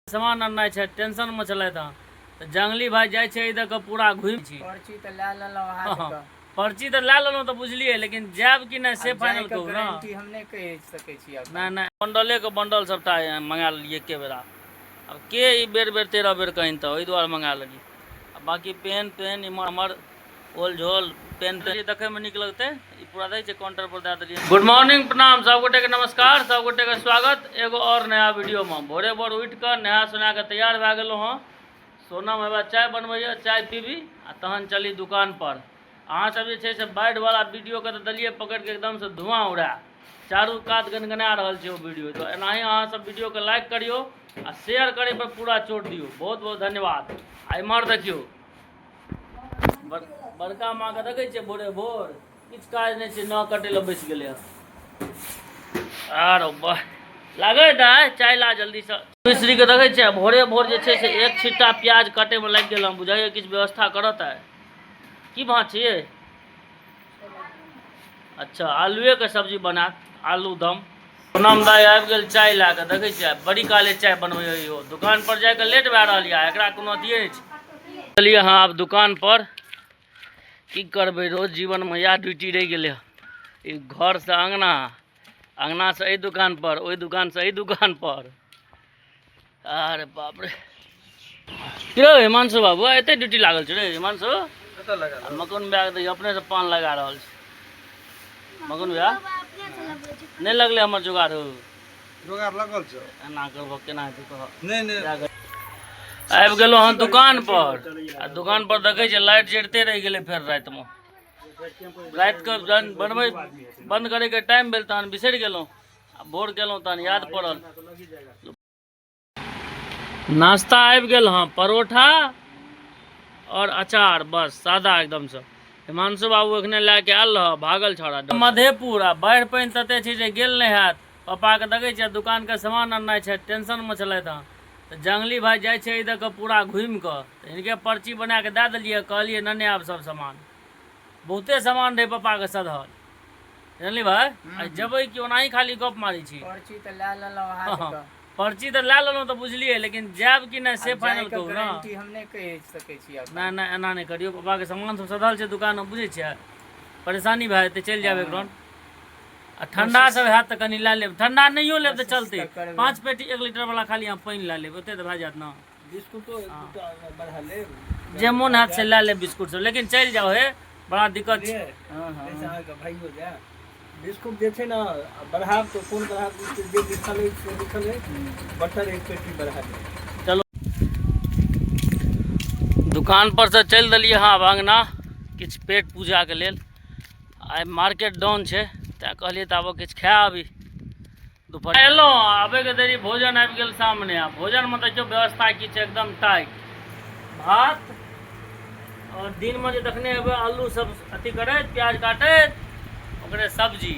सामान अननाइ छै, टेंशनमे छलथि हँ। तऽ जंगली भाइ जाइ छै एहि दऽ कऽ पूरा घुमि छी। पर्ची तऽ लए लेलहुँ हाथके। पर्ची तऽ लए लेलहुँ तऽ बुझलियै, लेकिन जायब कि नहि से फाइनल कहू ने। गारंटी हम नहि कहि सकै छी अखन। नहि नहि, बंडलेके बंडल सभटा मंगा लेलियै एके बेरा। आब के ई बेर बेर 13 बेर कहिनतऽ, ओहि दुआरे मंगा लेलियै। आ बाँकी पेन तेन इम्हर उम्हर ओल झोल पेन तेन देखैमे नीक लगतै। ई पूरा दै छै काउंटर पर दए देलियै। गुड मॉर्निंग, प्रणाम सब गोटेके, नमस्कार सब गोटेके, स्वागत एगो और नया वीडियोमे। भोरे भोर उठि कऽ नहा सोना कऽ तैयार भए गेलहुँ हँ। सोनम हेबा चाय बनबैए, चाय पीबी आ तहन चली दुकान पर। अहाँ सब जे छै से बाढ़िवला वीडियोके तऽ देलियै पकड़िके एकदमसँ धुआँ उड़ा चारू कात गनगना रहल छै ओ वीडियो। तऽ एनाही अहाँ सब वीडियोके लाइक करियौ आ शेयर करै पर पूरा चोट दियौ। बहुत बहुत धन्यवाद। आ इम्हर देखियौ बड़का माँके देखै छियै, भोरे भोर किछु काज नहि छै, नह कटै लए बैस गेलै हँ। आरो वाह लागै दाइ, चाय ला जल्दीसँ। मिश्रीके देखै छियै, भोरे भोर जे छै से एक छिट्टा प्याज काटैमे लागि गेल हँ। बुझाइए किछु व्यवस्था करत आइ। की भाँ छियै? अच्छा, आलुएके सब्जी बनायत, आलू दम। पूनम दाइ आबि गेल चाय लए कऽ। देखै छियै, बड़ी काले चाय बनबै इहो। दुकान पर जाइके लेट भए रहल यऽ, एकरा कोनो अथिए नहि छै। चलिए हँ, आब दुकान पर की करबै, रोज जीवनमे इएह ड्यूटी रहि गेलै हँ। ई घरसँ अङ्गना, अङ्गनासँ एहि दुकान पर, ओहि दुकानसँ एहि दुकान पर। अरे बाप रे, की रे हिमांशु बाबू, एते ड्यूटी लागल छै रे हिमांशु? मकन भैया के अपने से पान लगा रहल छै। मकन भैया, नहि लगलै हमर जोगाड़ हो? जोगाड़ लगल छै। एना करबो केना हेतै कह? नहि नहि। आबि गेलहुँ हँ दुकान पर आ दुकान पर देखै छियै लाइट जरिते रहि गेलै। फेर रातिमे रातिके जहन बनबै बंद करैके टाइम भेल तहन बिसरि गेलहुँ आ भोर गेलहुँ तहन याद पड़ल। नाश्ता आबि गेल हँ, परोठा और अचार, बस सादा एकदमसँ। हिमांशु बाबू एखने लए के आयल रह, भागल छौड़ा मधेपुर आ बाढ़ि पानि तते छै जे गेल नहि हैत। पप्पाके देखै छियै, दुकानके सामान अननाइ छै, टेंशनमे छलथि हँ। तऽ जंगली भाइ जाइ छै एहि दऽ कऽ पूरा घुमि कऽ, तऽ हिनके पर्ची बना कऽ दए देलियै, कहलियै नेने आब सब सामान। बहुते सामान रहै पप्पाके सधल। जानली भाइ, आइ जेबै कि ओनाही खाली गप मारै छी? पर्ची तऽ लए लेलहुँ हाथके। पर्ची तऽ लए लेलहुँ तऽ बुझलियै, लेकिन जायब कि नहि से फाइनल कहू ने। गारंटी हम नहि कहि सकै छी अखन। नहि नहि, एना नहि करियौ। पप्पाके सामान सब सधल छै दुकानमे, बुझै छियै, परेशानी भए जेतै। चलि जायब एक राउंड आ ठंडा सब हैत तऽ कनि लए लेब। ठंडा नहियो लेब तऽ चलतै। तऽ करबै। 5 पेटी 1 लीटर वाला खाली अहाँ पानि लए लेब, ओते तऽ भए जायत ने। बिस्कुटो एक दूटा बढ़ा लेब। जे मोन हैत से लए लेब बिस्कुट सब, लेकिन चलि जाउ हे, बड़ा दिक्कत छै। हँ हँ। एहिसँ अहाँके भाइयो जाय। बिस्कुट जे छै ने बढ़ायब तऽ कोन बढ़ायब, जे लिखल अछि से लिखल अछि। बटर एक पेटी बढ़ा देब। चलो, दुकान पर से चलि देलियै हँ आब अङ्गना किछु पेट पूजाके लेल। आइ मार्केट डाउन छै, तैँ कहलियै तऽ आब किछु खाय आबी। दुपहर एलहुँ, आबैके देरी भोजन आबि गेल सामने। आ भोजनमे देखियौ व्यवस्था की छै, एकदम टाइट भात और दिनमे जे देखने हेबै आलू सब अथी करैत, प्याज काटैत, ओकरे सब्जी,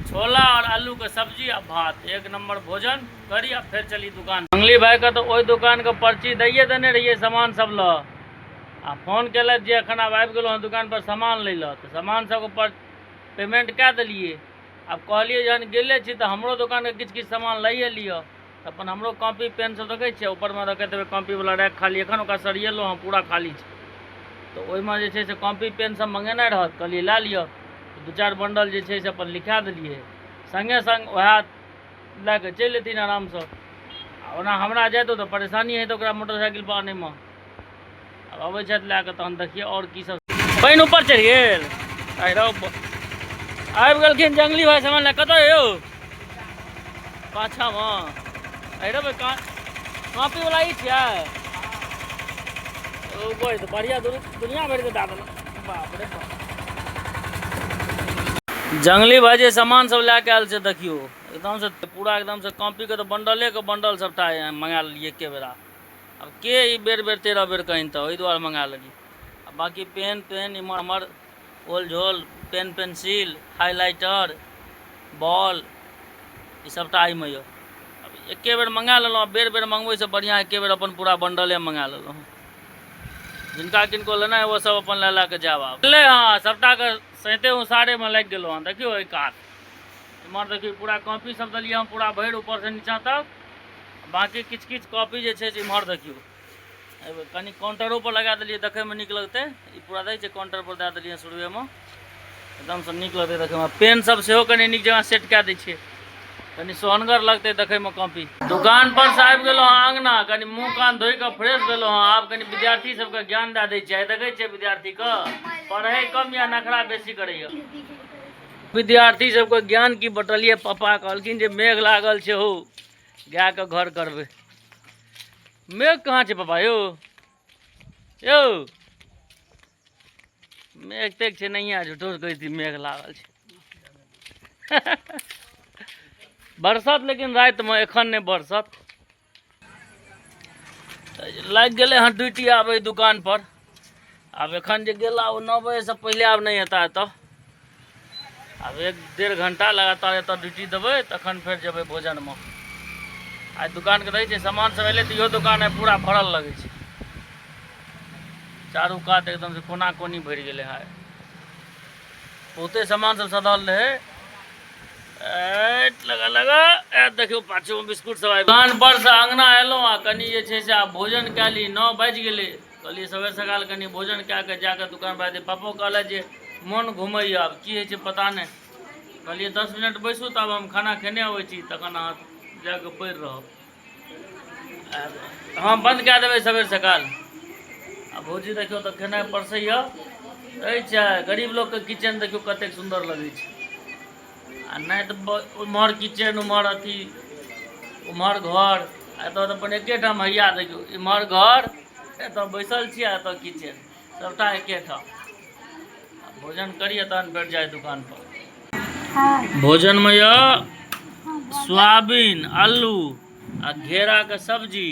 छोला और आलूके सब्जी आ भात। एक नंबर भोजन करी आ फेर चली दुकान। मंगली भाइके तऽ ओहि दुकानके पर्ची दैए देने रहियै सामान सब लऽ आ फोन केलथि जे एखन आब आबि गेलहुँ हँ दुकान पर सामान लै लए। तऽ सामान सबके पर पेमेंट कए देलियै। आब कहलियै जहन गेले छी तऽ हमरो दोकानके किछु किछु सामान लैए लिअ। तऽ अपन हमरो कॉपी पेन सब देखै छियै, ऊपरमे रखैत हेबै कॉपीवला रैक खाली, एखन ओकरा सरियेलहुँ हँ, पूरा खाली छै। तऽ ओहिमे जे छै से कॉपी पेन सब मंगेनाइ रहत, कहलियै लए लिअ। 2-4 बंडल जे छै से अपन लिखा देलियै, सङ्गे सङ्ग वएह लए कऽ चलि अयथिन आरामसँ। आ ओना हमरा जाइतो तऽ परेशानी हेतै ओकरा मोटरसाइकिल पर आनैमे। आब अबै छथि लए कऽ तहन देखियै आओर की सब। पानि ऊपर चढ़ि गेल। आइ रौ, आबि गेलखिन जंगली भाइ सामान लए। कतऽ यौ? पाछामे। आइ रौ, कॉपी वाला ई छियै? ओ बड़ बढ़िया, दुनिया भरिके दए देलक। बाप रे बाप। जंगली भाइ जे सामान सब लए कऽ आयल छै देखियौ, एकदम से पूरा एकदम से कॉपीके तऽ बंडले के बंडल सबटा मंगा लेलियै एके बेरा। आब के ई बेर बेर 13 बेर कहिनतऽ, ओहि दुआरे मंगा लेलियै। आ बाँकी पेन तेन इम्हर उम्हर ओल झोल, पेन पेंसिल, हाइलाइटर, बॉल, ई सबटा एहिमे यऽ। आब एके बेर मंगा लेलहुँ, आ बेर बेर मंगबैसँ बढ़िआँ एके बेर अपन पूरा बंडले मंगा लेलहुँ। जिनका किनको लेनाइ ओ सब अपन लए लए कऽ जायब। आब ले हँ, सबटाके सैंते उसारेमे लागि गेलहुँ हँ। देखियौ एहि कात इम्हर देखियौ, पूरा कॉपी सब देलियै हँ पूरा भरि ऊपरसँ नीचाँ तक। बाँकी किछु किछु कॉपी जे छै से इम्हर देखियौ, कनि काउंटरोपर लगा देलियै, देखैमे नीक लगतै। ई पूरा दै छै काउंटरपर दए देलियै शुरुएमे, एकदमसँ नीक लगतै देखैमे। पेन सब सेहो कनि नीक जकाँ सेट कए दै छियै, कनि सोहनगर लगतै देखैमे कॉपी। दुकान पर से आबि गेलहुँ हँ अङ्गना, कनि मुँह कान धोइ कऽ फ्रेश भेलहुँ हँ। आब कनि विद्यार्थी सबके ज्ञान दए दै छियै। देखै छियै विद्यार्थीके पढ़ै कम या नखरा बेसी करैया। विद्यार्थी सबके ज्ञान की बटलियै, पापा कहलखिन जे मेघ लागल छै हौ, गायके घर करबै। मेघ कहाँ छै पापा यौ? यौ मेघ तेघ छै नहिए, झूठो कहै छी मेघ लागल छै। बरसत लेकिन रातिमे, एखन नहि बरसत। लागि गेलै हँ ड्यूटी आब एहि दुकानपर। आब एखन जे गेला ओ 9 बजेसँ पहिले आब नहि एता एतऽ। आब 1-1.5 घंटा लगातार एतऽ ड्यूटी देबै, तखन फेर जेबै भोजनमे। आइ दुकानके रहै छै सामान सब एलै तऽ इहो दुकान आइ पूरा भरल लगै छै, चारू कात एकदम से कोना कोनी भरि गेलै हँ। बहुते सामान सब सधल रहै। लगा लगा ए देखियौ पाछू मे बिस्कुट सब आबि। दुकान पर से अंगना एलहुँ आ कनि जे छै से आब भोजन कए ली। 9 बाजि गेलै, कहलियै सबेर सकाल कनि भोजन कए कऽ जाकऽ दुकान पर। पापो कहलथि जे मोन घुमैए, आब की होइ छै पता नहि। कहलियै 10 मिनट बैसू, तब हम खाना खेने अबै छी, तखन अहाँ जाकऽ पड़ि रहब। हँ बन्द कए देबै सबेर सकाल। आ भौजी देखियौ तऽ खेनाइ परसैए। रहै छै गरीब लोकके किचन देखियौ कतेक सुन्दर लगै छै, आ नहि तऽ उम्हर किचन, उम्हर अथी, उम्हर घर, आ एतऽ तऽ अपन एकेठाम हैया। देखियौ इम्हर घर, एतऽ बैसल छी, आ एतऽ किचन, सबटा एकेठाम। भोजन करिए तहन फेर जाय दुकान पर। भोजनमे यऽ सोयाबीन, आलू आ घेराके सब्जी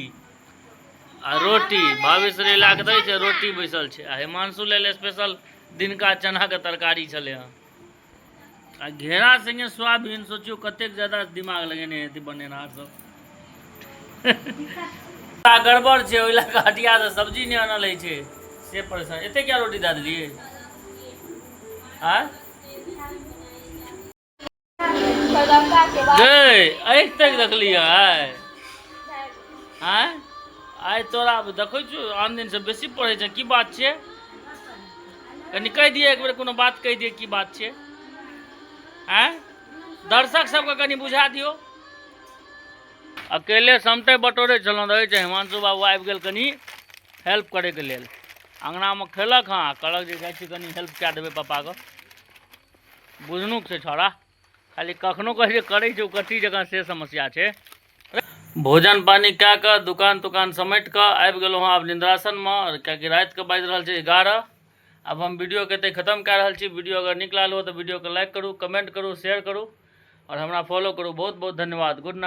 आ रोटी। भावेश्वरी ला कऽ दै छै, रोटी बैसल छै। आ हिमांशु लेल स्पेशल दिनका चनाके तरकारी छलै हँ। आ घेरा संगे सोयाबीन, सोचियौ कतेक ज्यादा दिमाग लगेने हेतै बनेनहार सब। गड़बड़ छै, ओहि लए कऽ हटियासँ सब्जी नहि आनल होइ छै, से परेशान। एते क्या रोटी दए देलियै आँय? गै आँखि तक देखलियै आइ? आँय आइ तोरा देखै छियौ आन दिनसँ बेसी पढ़ै छै, की बात छियै? कनि कहि दियै एक बेर, कोनो बात कहि दियै, की बात छियै? आँय दर्शक सबके कनि बुझा दियौ। अकेले समटे बटोरे छलहुँ, रहै छै हिमांशु बाबू आबि गेल कनि हेल्प करैके लेल। अङ्गनामे खेलक हँ, कहलक जे जाइ छी कनि हेल्प कए देबै पापाके। बुझनुक छै छौड़ा, खाली कखनो कहै छै करै छै ओ कथी जकाँ, से समस्या छै। भोजन पानि कए कऽ दुकान तुकान समेट कऽ आबि गेलहुँ हँ आब निद्रासनमे, किएकि रातिके बाजि रहल छै 11। आब हम वीडियोके एतहि खतम कए रहल छी। वीडियो अगर नीक लागल हो तऽ वीडियोके लाइक करू, कमेंट करू, शेयर करू आओर हमरा फॉलो करू। बहुत बहुत धन्यवाद। Good night.